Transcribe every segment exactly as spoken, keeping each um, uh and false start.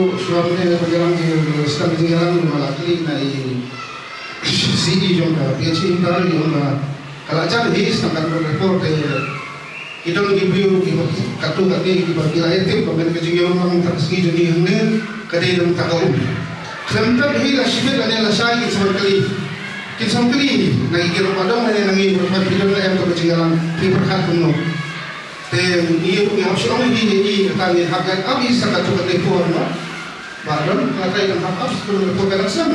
ruh shuwa mynne ka jingïalang, jingïalang ba la kylli na i C E jong ka P H E, ka ruh ong ba ka la jan hi sdang katno ka por te Ki don ki briew kiba katto katne kiba ki la ïatip ba ka jingïalam tang ka sngi jong ngi hangne ka dei na ka bynta ka um. Khlem pep hi la shibit lane la shai kin sa wan kylli. Kin sa wan kylli na ki kyrpang ba don lane na ngi ba ki don la em ka jingïalam ki pyrkhat kumno. Te ngi ruh ngi hap shu ong hi hi kata ngi hap ngi ap hi sa katto katne por ma. Ba don kata ngi hap ap sa katto katne por ka dang sem.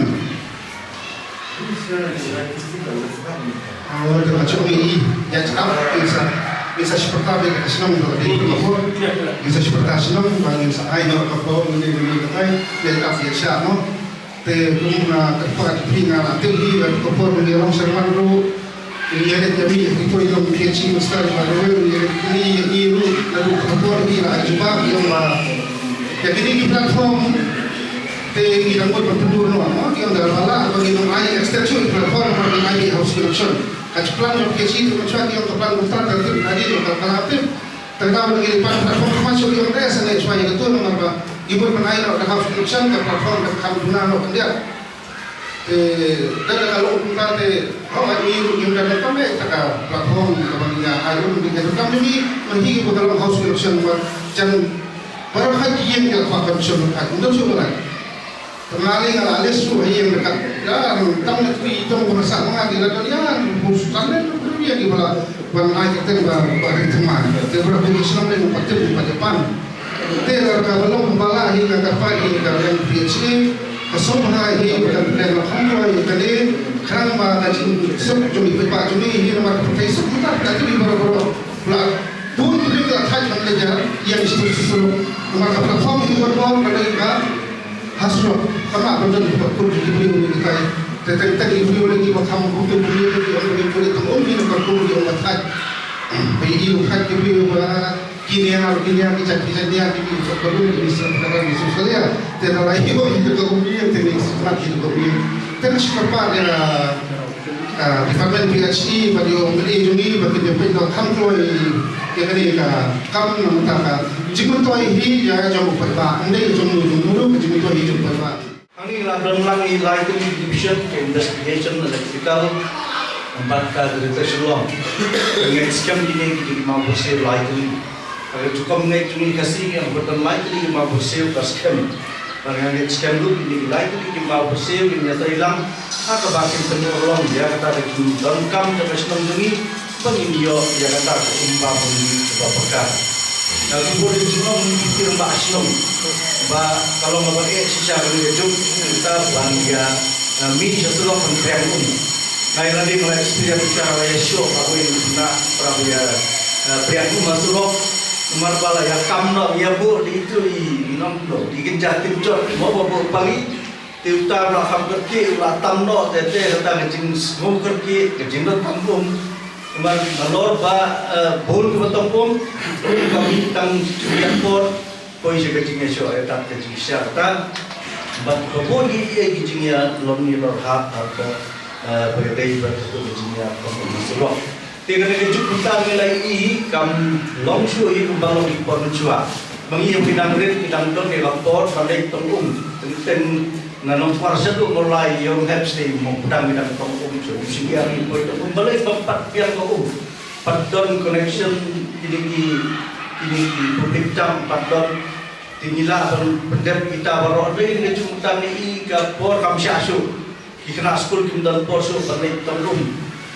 Aw, te ka jong i, ïa, cakap, i sa, i sa shu pyrta bad ka shnong, ka dei ka por. I sa shu pyrta shnong, ba i sa ai noh ka por, ngi, ngi, ngi, ka tai, ïa, cakap, ïa, sha, no. Te kum, ah, ka por, ka phi nga, la, te hi, ka por, ngi, long sha man ruh. Ngi, ïa, ïa, mi, ïa, ki poi, long, ki chi, mesti, ba, ruh, ngi, ïa, i, i, ruh, la, ruh, ka por, ngi, la, jubab, ïa, ba. Ïa, kine ki platform, te ngi dang mut ban pyndur noh, no? Ki ong da la la, ba ngi dang ai extension platform, ba ngi ai house connection. Ka plan jong P H E te mynshuwa ki ong ka plan mynta ka tip ka dei ka plan tip. Tang da ba ngi pan platform ka mynshuwa ki ong da sa ne shwa ïa ka tu namar ba ngi mut ban ai noh ka house connection ka platform ka kham duna noh khyndiat. Te da ka long kumta te hok ai ngi ruh ngi da ka tam eh ka platform ka ba ngi ai ruh ngi ka tam ngi man hi ki ba ka long house connection ba jan baroh ha ki ïing ki la kwah connection ka ym don shuh ba lai. Tang nga lei nga la list ruh ha ïing dekat. Ïa, tang na tui tang ba sa nga di la don ïa, bu sa ne tu ïa di ba la, ban ai ka teng ba, ba ri tengman. Te ba ri shnong ne ba tip ba Japan. Te la ka ba long ba la hi ka ka pa hi ka yang P H A. Ka song ha hi ka ka la kham ko hi ka ne. Khrang ba ka jing suk jong i pa jong i hi namar ka Facebook ta ka ti ba ba. Bla. Bun tu ka thaj ban le ja yang stu stu. Namar ka platform hi ba ba ka le ka Hasro, kama ba don ba kur ki briew ni kai. Te te te ki briew ni ba kham ku tu briew ni ba ku ni tu ni tu um ni ba kur ni ba thaj. Ba i u thaj ki briew ba ki ni ha ki ni ki chat ki chat ni ki ni ba kur ni sa ka ni su sa ya. Te da lai ba ni ka ku ni te ni sa ki ku ni. Te ni sa pa ni ah, Department P H E, ba ïoh mri jong ngi, ba kin ïa pyndonkam kloi ïa kane ka kam na bynta ka jingmyntoi hi ïa jong u paidbah, ym dei jong u jong u ka jingmyntoi hi jong u paidbah. Hangne la don lang i lai tylli ki division ka investigation electrical bad ka Greater Shillong. Ngeit skhem kine ki dei ki mawbyrsiew lai tylli. Ka jukom ngeit jong ngi ka sngi ïa ka bynta lai tylli ki mawbyrsiew ka skhem. Bad nga ngeit skhem ruh kine ki lai tylli ki mawbyrsiew kin ïatrei lang ha kaba kin pynurlong ïa kata ka jingdonkam jong ka shnong jong ngi ba ngin ïoh ïa kata ka um ba bun kaba pyrkhat. Na ka bor jong ngi ki rangbah shnong ba ka long kaba eh shisha ka juk kita ban ïa, eh, mih sha surok ban pyrshang um. Nga ïa lade nga la experience ka la ïa shoh ba wei na pra ïa, eh, pyrshang um ha surok. Namar ba la ïa kam noh ïa buh di tu i nong do di kynja tin jot mo ba buh pali. Te uta u la kham kyrkieh, u la tam noh, te te kata ka jingsngew kyrkieh, ka jingdonkam um. Namar nalor ba, eh, bun kiba tong um, ka mih tang shu ïa por, poi sha ka jingïashoh ïa tat ka jingshisha kata. Bad ka bun ki ïa ki jingïalong ïalor hap, hap ka, eh, ba ïadei bad ka jingïa tong um surok. Te kane ka juk mynta ngi la ïohi kam long shuh ïa kumba long ki por mynshuwa. Ma ngi ïa ki dang rit ki dang don ïa ka por ba leit tong um. Teng teng na Nongkwar shaduh Mawlai ïa u hep sdei mo pdang ki dang tong um shuh. Um shu ïa ki poi tong um balei bym pat biang ka um. Pat don connection kine ki, kine ki public tam pat don. Te ngi lah ban pyndep kita baroh dei ka juk mynta ngi ïohi ka por kam shah shuh. Ki khynnah skul kim don por shuh ban leit tong um.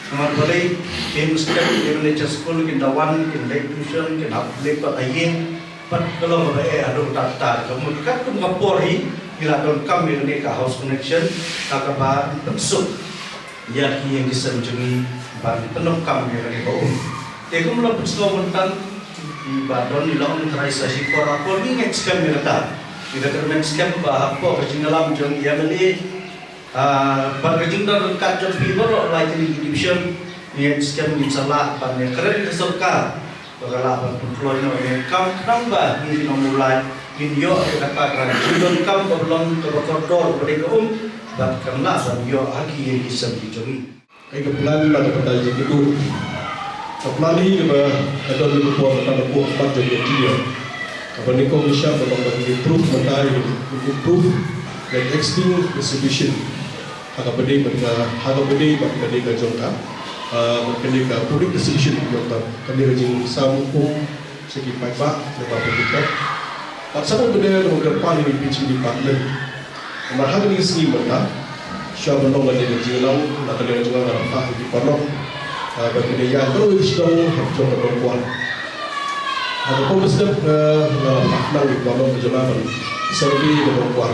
Namar balei, ki mestep ki manager skul kin da wan, kin leit tuition, kin hap leit pat ha ïing. Pat ka long kaba eh haduh katta katta. Ka mut katkum ka por hi, ngi la donkam ïa kane ka house connection, ha kaba pynsuk ïa ki ïing ki sem jong ngi ban pyndonkam ïa kane ka um. Te kum long pynsngew mynta, i ba don i long trai sa shipor apor ngi ngeit skhem ïa kata. Ngi da kyrmen skhem ba hapoh ka jingïalam jong i M L A, Ah, bad ka jingdon ryngkat jong phi baroh lai tylli ki division, ngi ngeit skhem ngin sa lah ban ïakren ka sorkar ba ka lah ban pynkloi noh ïa ka kam khnang ba ngi ki nong Mawlai ngin ïoh ïa kata ka jingdonkam kaba long kaba kordor kaba dei ka um bad kan lah ban ïoh ha ki ïing ki sem ki jong ngi. Ka plan la ka pynda jingkynduh. Ka plan hi kaba ka don ka por ka tang ka por ka jong ka tiar. Kaba nyngkong nyngshap ka long ban improve mynta, improve ka existing institution. Ha kaba dei bad ka, ha kaba dei bad ka dei ka jong ka. Ah, bad kane ka public distribution, ïa kata, kane ka jingsam um sha ki paidbah, ïa ka public health. Bad sa kawei pat de, ka kyrpad ïa ki P H E department. Namar ha kane ka sngi mynta, shuwa ban long kane ka jingïalang, na ka liang jong nga nga la phah ïa ki paralok. Ah, bad kane ïa ka kawei ka shnong, ha ka jong ka Nongkwar. Ha ka por mynstep, ah, nga la phah khnang ïa ki paralok ka jong nga ban survey ka Nongkwar.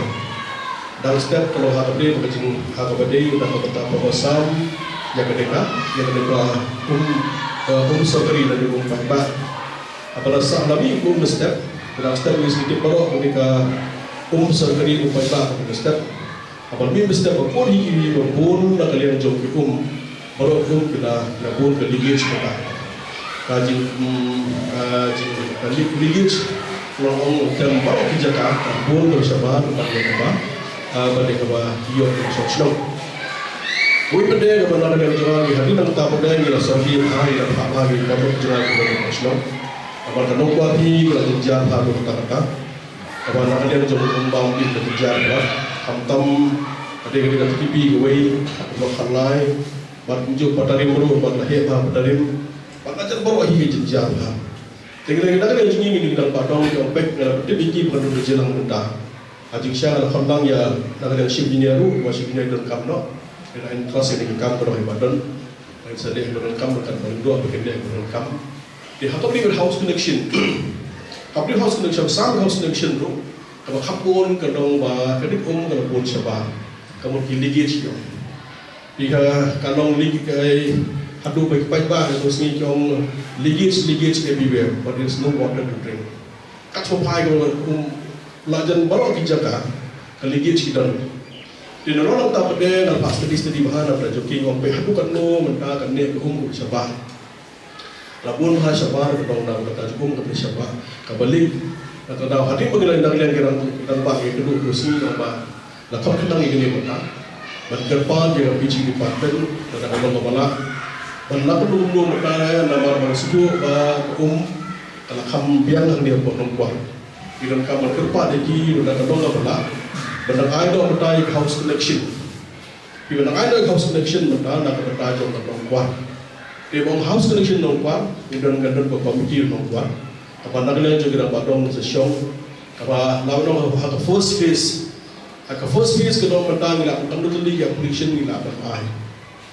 Dang step ka long ha kaba dei, ha kaba dei, ha kaba dei, ha kaba dei, ha kaba sam, ïa kane ka, ïa kane ka, um, eh, um sorkari lane um paidbah. Haba la sah, la mih um step, dang step ngi sngewtip baroh kane ka um sorkari um paidbah kaba step. Haba la mih step ba bun hi ki, ba bun na ka liang jong ki um, baroh kum ki la, ki la bun ka leakage kata. Ka jing, mm, ka jing, ka leak-, leakage, long ong tem baroh ki jaka, ka bun ka shabar, ka ban ïa kaba, ah, ban ïa kaba ïoh ka shong shnong. Kawei pat de kaba na ka liang jong nga, hadien nangta pat de ngi la survey bha, ngi la phah bha, ngi la pynbeit jong nga ki ban ïoh ka shnong. Namar ka Nongkwar hi, ka la jynjar bha, ka kata kata. Kaba na ka liang jong u Bam Bih ka jynjar bha. Khamtam, ka dei ka dei ka T P kawei, ka block khatlai. Bad kumjuh Patarim ruh, bad la heh bha Patarim. Bad la jan baroh hi ka jynjar bha. Te ka dei ka liang jong ngi ngi dang ba dong, ki ong peit, nga la tip ïa ki ba ka don ka jingïalang mynta. Ha jingshisha nga la khot lang ïa na ka liang Chief Engineer ruh, ba Chief Engineer donkam noh. Nga la entrust ïa ka kam ka dei ba don. Ba ngin sa leh ba donkam, ba kan ba ngin duh ba kin leh ba donkam. Te ha kaba ïadei bad house connection. Kaba ïadei house connection, sam house connection ruh, kaba kham bun ka long ba ka dei um ka la bun shabar. Ka mut ki leakage ïa. Te ka, ka long leak-, ka, haduh ba ki paidbah ha kane ka sngi ki ong leakage, leakage everywhere, but there's no water to drink. Kat shuwa phai ka long um la jan baroh ki jaka, ka leakage ki don. Te na ka liang nangta pat de nga la phah study, study bha na ka bynta jong ki, nga ong peit haduh katno mynta kane ka um ka shabar. La bun bha shabar ka dong na ka bynta jong um ka shabar. Kaba leak, na ka daw hadien ba ngi la, na ka liang ki rangbah, rangbah ki kynduh kynduh sngi, rangbah la khot khnang ïa kane mynta. Ban kyrpad ïa ka P H E department, lada ka long kaba lah, ban lah kumno kumno mynta, namar ba nga sngewthuh ba ka um ka la kham biang hangne hapoh Nongkwar. Ki donkam ban kyrpad ïa ki, lada ka long kaba lah, ban dang ai noh mynta ïa ka house connection. Ki ban dang ai noh ïa ka house connection mynta na ka bynta jong ka Nongkwar. Te ba ong house connection Nongkwar, ngi don, ngi don ka committee Nongkwar. Kaba na ka liang jong ki rangbah dong sa shong. Kaba la ong ha ka first phase. Ha ka first phase ka dang mynta ngi la, kam dei ka application ngi la ban ai.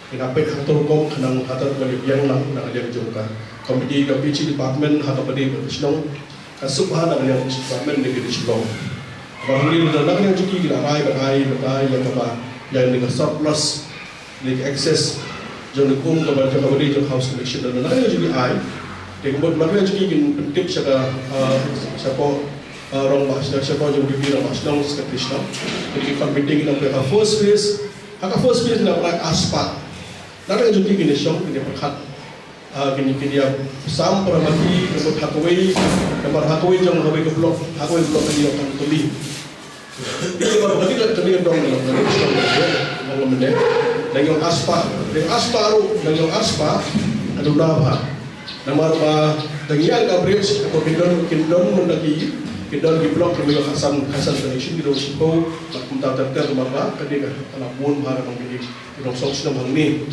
Ngi la peit ha kato ka rukom khnang ha kato ka rukom ïa biang lang na ka liang jong ka committee ka P H E department ha kaba dei bad ka shnong. Ka suk bha na ka liang ka department ne ka dei shnong. Ba hangne na ka liang jong ki ki la ai, ba ai, ba ai ïa kaba, ïa kane ka surplus, ne ka excess jong ka um kaba jong kaba dei jong house connection na ka liang jong ki ai. Te ka mut na ka liang jong ki kin pyntip sha ka, ah, shapoh, ah, rangbah, shapoh jong ki rangbah shnong, secretary shnong. Te ki convene, ki nang peit ha ka first phase. Ha ka first phase ngi la ai arspah. Na ka liang jong ki kin ïa shong, kin ïa pyrkhat. Ah, kin, kin ïa sam para mati, namar ha kawei, namar ha kawei jong, ha kawei ka block, ha kawei block ka dei ka kam tylli. Namar ha kawei ka dei ka dong, dong, dong, dong, dong, dong, dong, dong, dong, dong, arspah, dong arspah ruh, dong arspah, adu na bha. Namar ba, dang ïa ka bridge, ko kin don, kin don mynta ki, kin don ki block, kin ïa khatsan, khatsan connection, kin don shiphew, bad kumta ter ter, namar ba, ka dei ka, ka la bun bha, ka dong ki, kin don song shnong hangne.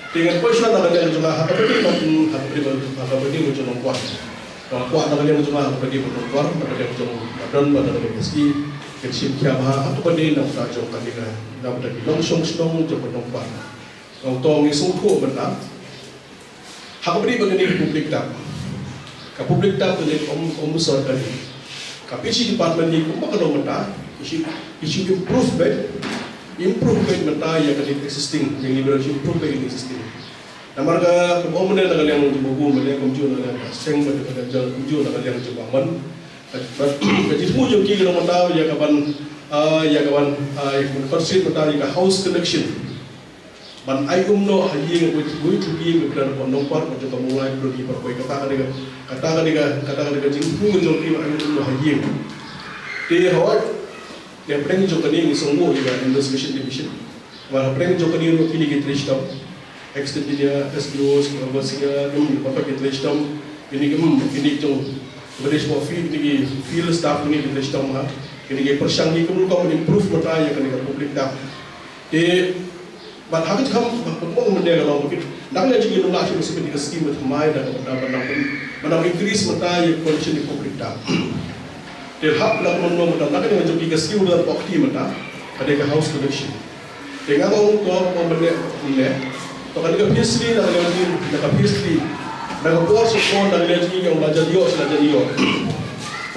Te ngan poi shuwa na ka liang jong nga ha kaba dei bad, ha kaba dei bad, ha kaba dei bad jong Nongkwar. Nga kwah na ka liang jong nga ha kaba dei bad Nongkwar, na ka liang jong Badon bad na ka liang S D, kin shim khia bha ha kaba dei na ka bynta jong kane ka, na ka bynta ki nongshong shnong jong ka Nongkwar. Nga ong to ngi sngewthuh mynta. Ha kaba dei bad kane ka public dump. Ka public dump kane um, um sorkari. Ka P H E department ne kumba ka long mynta, ki shu, ki shu improve beit, improve beit mynta ïa ka existing, ïa kane ba shu improve beit existing. Namar ka, kumba ong mynne na ka liang jong u Babu, mynne kumjuh na ka liang ka Seng, mynne kumjuh na ka liang jong u Amon. Ka, ka, ka jingthmu jong ki ka long mynta ïa ka ban, ah, ïa ka ban, ah, ïa ka ban concentrate mynta ïa ka house connection. Ban ai um noh ha ïing, wei, wei tu ïing, wei tu Nongkwar, wei tu ka Mawlai, wei tu ki parpoi, kata ka dei ka, kata ka dei ka, kata ka dei ka jingthmu jong ki ban ai um noh ha ïing. Te hooid, ïa pdeng jong kane ngi sngewthuh ïa ka investigation division. Ba ha pdeng jong kane ruh kine ki trei shitom. Ex engineer, S D O, supervisor, hmm, ba ki trei shitom. Kine ki, hmm, kine jong, ba dei shuwa field, kine ki field staff kine ki trei shitom ha. Kine ki pyrshang ki kumno ban improve mynta ïa kane ka public dump. Te, bad ha ka jingkham, bad kumno mynta ka long ba ki Na ka liang jong ngi ngi la shim sha ka scheme ba thymmai da ka bynta ban nang, ban nang increase mynta ïa ka collection ïa ka public ta. Te hap la ka nong mynta na ka liang jong ngi ka scheme ba la pok kti mynta ka dei ka house collection. Te nga ong to ko mynne mynne to ka dei ka phase three na ka liang jong ngi, na ka phase three na ka por sha por na ka liang jong ngi ong la jan ïoh sha la jan ïoh.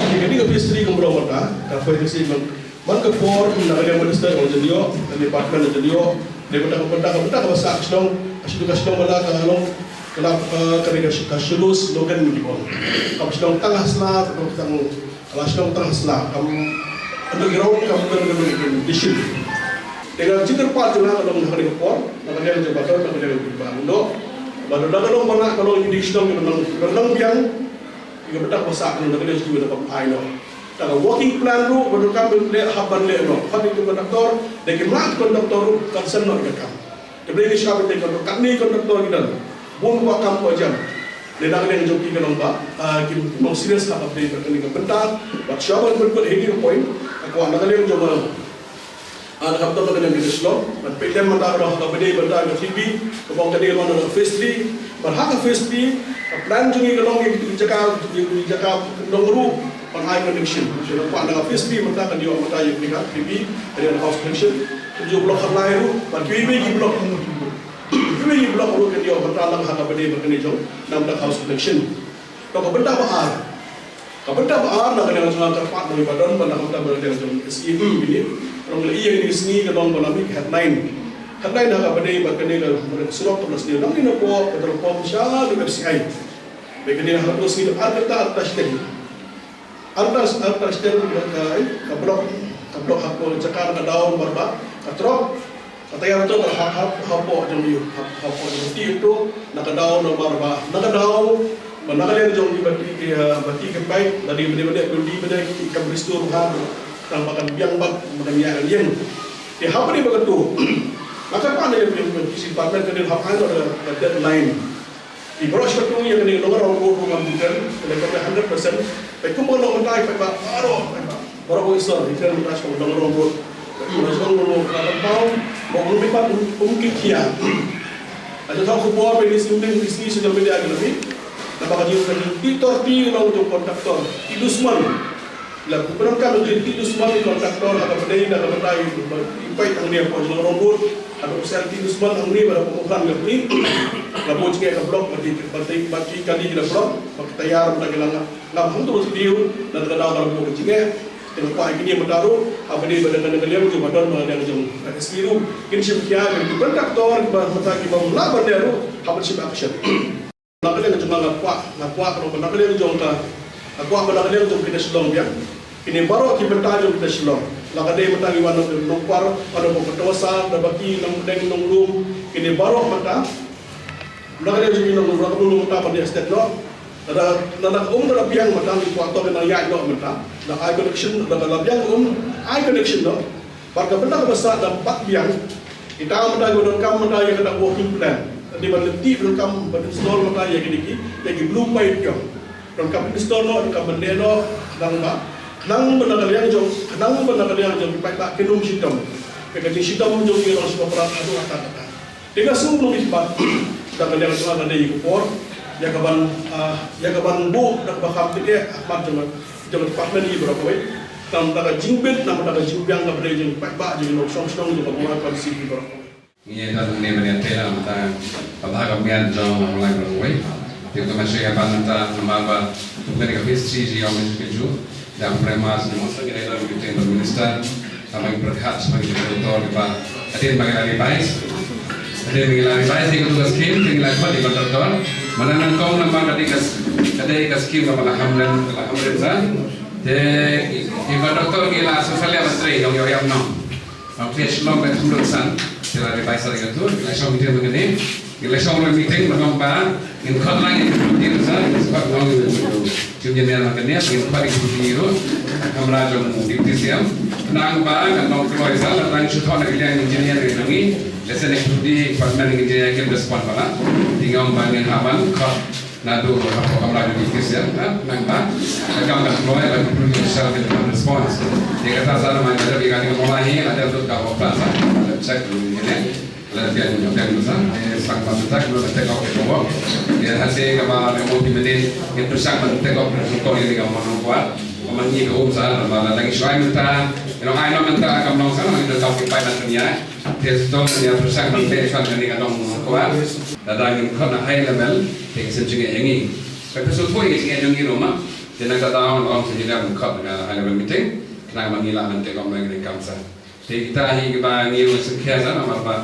Te ka dei ka phase three ka mrong mynta ka phase three Man ka por na ka liang minister ka la jan ïoh, ka department la jan ïoh, dei bynta ka bynta ka bynta ka ba sah ka shnong, ka shnong ka shnong ba la ka long, ka la, eh, ka dei ka sh-, ka shnong slogan ni ki bong. Ka shnong tang ha sla, ka tang, ka la shnong tang ha sla, kam underground, kam underground condition. Dei ka jingkyrpad jong nga ka long ha ka dei ka por, na ka liang jong ba don, na ka liang jong ba don. Ba don na ka long ba na ka long ïa ki shnong, ïa ka long, ïa ka long biang, ïa ka bynta ka ba sah ka long, na ka liang jong ba don ka ai noh. Tang ka working plan ruh ba donkam ban leh hap ban leh noh. Khot ïa ki contractor, da ki mlak contractor ruh kan seng noh ïa ka kam. Te ba dei ngi shah ban tei contractor, katne contractor ki don. Bun ba kam ba jam. Leh na ka liang jong ki ka long ba, ah, ki long serious ha ka ba dei ba kane ka bynta. Ba shah ban pynkut hi ki point. Ka kwah na ka liang jong ba Ah, na ka bynta ka dei ka Shillong, ban peit lem mynta ka dei ka bynta ka T B, ka bong ka dei ka phase three, ban ha ka phase three, ka plan jong ngi ka long ïa ki jaka, ïa ki jaka nong ruh, ban ai connection. So na ka phase three mynta ka dei mynta ïa ki ka T B, ka dei house connection. Ka dei block khatlai ruh, ban ki ki block, ki ki block ruh ka dei mynta lang ha ka dei ka dei jong, na ka house connection. To ka bynta ba ar. Ka bynta ba ar na ka liang jong nga kyrpad na i ba don ba na ka bynta ba na ka liang jong S E M bini. Rong la i ïa kine sngi ka long ba na mih headline. Headline ha ka ba dei ba kane ka surok ka ba la sniew. Nang ni na pok ka dei pok sha ka F C I. Ba kane ha ka sngi ar kata ar kata stem. Ar kata ar kata stem ka, eh, ka block, ka block ha ka jaka ka daw mar ba ka trok. Ka tayar to ka hap, hap, hapoh jong ïa, hap, hapoh jong ti to, na ka daw na mar ba, na ka daw, ba na ka liang jong ïa ba ti, ïa, ba ti ka pai, ba dei, ba dei, ba dei, ba dei, ba dei, ki kam restore ha, tang ba kan biang bad, ba kan ïa liang. Te hap dei ba ka to. Maka pa ne ïa, ïa, ïa, ki si partner ka dei hap ai no da, da deadline. Ki baroh shi katta ïa kane ka long rong road ruh ngam detail, kane ka hundred percent. Peit kumba long mynta peit ba baroh, peit ba baroh ba isor, ïa kane mynta shi ka long rong road. Kumba long rong road ka long ba um, ba um peit ba um, um kit khia. Ajo thok khubor peit ni sim ding ni si social media ka nabi. Naba ka jingkyrpad ti tor ti long jong contractor, ti dusmon. La ku pyndonkam ïa ki dusmon ki contractor ha ka pdeng na ka bynta i peit hangne hapoh Jong Rong Road. Haduh sel ki dusmon hangne ba la pyndonkam ïa ki. La buh jingeh ka block ba ki, ba ki, ba ki kali ki la block ba ki tayar ba ki la ngam, ngam hangto ba sdiew na ka daw ka la buh ka jingeh. Ki la kwah ïa kine mynta ruh ha pdeng ba dang ka liang jong ba don ba liang jong S P ruh kin shim khia ïa ki contractor ba mynta ki ba lah ban leh ruh ha ban shim action. Na ka liang jong nga, nga kwah, nga kwah ka long ba na ka liang jong ka, nga kwah ba na ka liang jong kita Shillong biang. Kine baroh ki bynta jong kita Shillong. La ka dei bynta ki wan nong Nongkwar, wan nong Kotawasa, da baki nong Pdeng, nong Lum. Kine baroh bynta. Na ka liang jong ki nong Lum, nong Lum bynta ban ïa stet noh. Na da, na da um da biang bynta ki kwah to kane ïa noh bynta. Na ai connection, na da la biang um ai connection noh. Bad ka bynta kaba sah da pat biang, kita mynta ki ba donkam mynta ïa kata working plan. Dei ban lynti ba donkam ban install mynta ïa kine ki, ïa ki blue pipe jong. Donkam install noh, donkam ban leh noh, khnang ba, khnang ba na ka liang jong, khnang ba na ka liang jong ki paidbah kin ym shitom. Ka jingshitom jong ki long shuwa palat haduh katta katta. Te nga sngew nongmihpat da ka liang jong nga ka dei ïa ka por, ïa ka ban, ah, ïa ka ban buh da kaba kham tyngeh ha khmat jong ka, jong ka department hi baroh kawei. Tang da ka jingbit, tang da ka jingbiang kaba dei jong ki paidbah, jong ki nongshong shnong, jong ka Bungei Constituency hi baroh kawei. Ngi ïa don hangne ban ïa trei lang tang ka bha ka miat jong ngi baroh kawei. Te kumta shu ïa pan mynta namar ba kum kane ka phase three jong ngi ka ju. Dang pynrem mas ni masa ngi dei la meeting ban minister. Namar ngi pyrkhat namar ngi pyrkhat to ngi ba. Hadien ba ngi la revise. Hadien ba ngi la revise dei ka tu ka scheme dei ngi la khot dei contractor. Mana nang kong namar ka dei ka, ka dei ka scheme kaba la hamren, ka la hamren sa. Te ki contractor ngi la sa salia ba trei yong yong yong nong. Nong trei shlong ka thum dong san. Te la revise sa dei ka tu, ngi la shong meeting ba ngi ni. Ngi la shong ruh meeting ba nang ba ngin khot lang ïa ki deputy ruh sa, ngin khot lang ïa ki deputy. Chief engineer ma kane ngin khot ïa ki deputy ruh. Kamra jong deputy C M. Nang ba kan nong kloi sa la tang shu thok na ki liang engineer ïa ngi. Lehse na ki deputy department engineer kin respond ba la. Te ngam ba ngin hap ban khot naduh hapoh kamra jong deputy C M. Nang ba ka kam kan kloi ba ki deputy official kin respond. Te kata sa namar ka dei ka dei ka mawla hi, ka dei ka plan sa. Check engineer. La biang, biang sa, eh, sang ban tak, la take off ko. Ya, hase kaba me mo di mene, ke tu sang ban take off ko, ko ni ka mo no kwa. Ko man ni ko um sa, ba la dang shuai mynta, you know, ai no mynta kam nong sa, no, ni ka ki pai ban dunia. Te sto ni ya tu sang ban te shuan ni ka nong kwa. La dang ni ko na high level, te sen chinge engi. Ka peso thoi chinge engi roma. Te na ka down on se ni da ko na high level meeting. Kena man ni la man take off man ni kam sa. Te kita hi kiba ngi ruh sngewkhia sa namar ba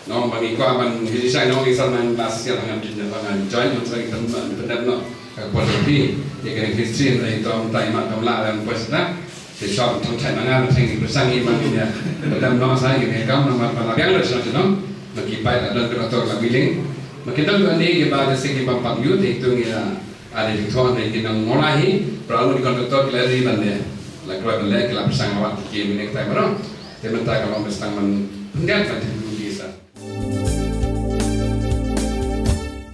nong ba ngi kwah ban hi sa nong ngi sa nang ba sia nang tin ba ngan join nong sa ngi tam ban pyndep noh ka por pi. Te ka history ngi tom tai ma kam la dan pues na. Te shop tom tai ma ngan theng ngi pyrshang ngi ban ngi ya pyndep noh sa ngi kam namar ba la biang la sa nong. Ma ki pai la don ka tor la willing. Ma ki don ka ni kiba de sing kiba pam yu te tu ngi ya Ade di thon de ki nang mola hi, pra ngi di kontraktor ki la ri ban de. La kroi ban de ki la pyrshang awat ki mine ktai baroh. Te mynta ka long pyrshang ban pyndiat ban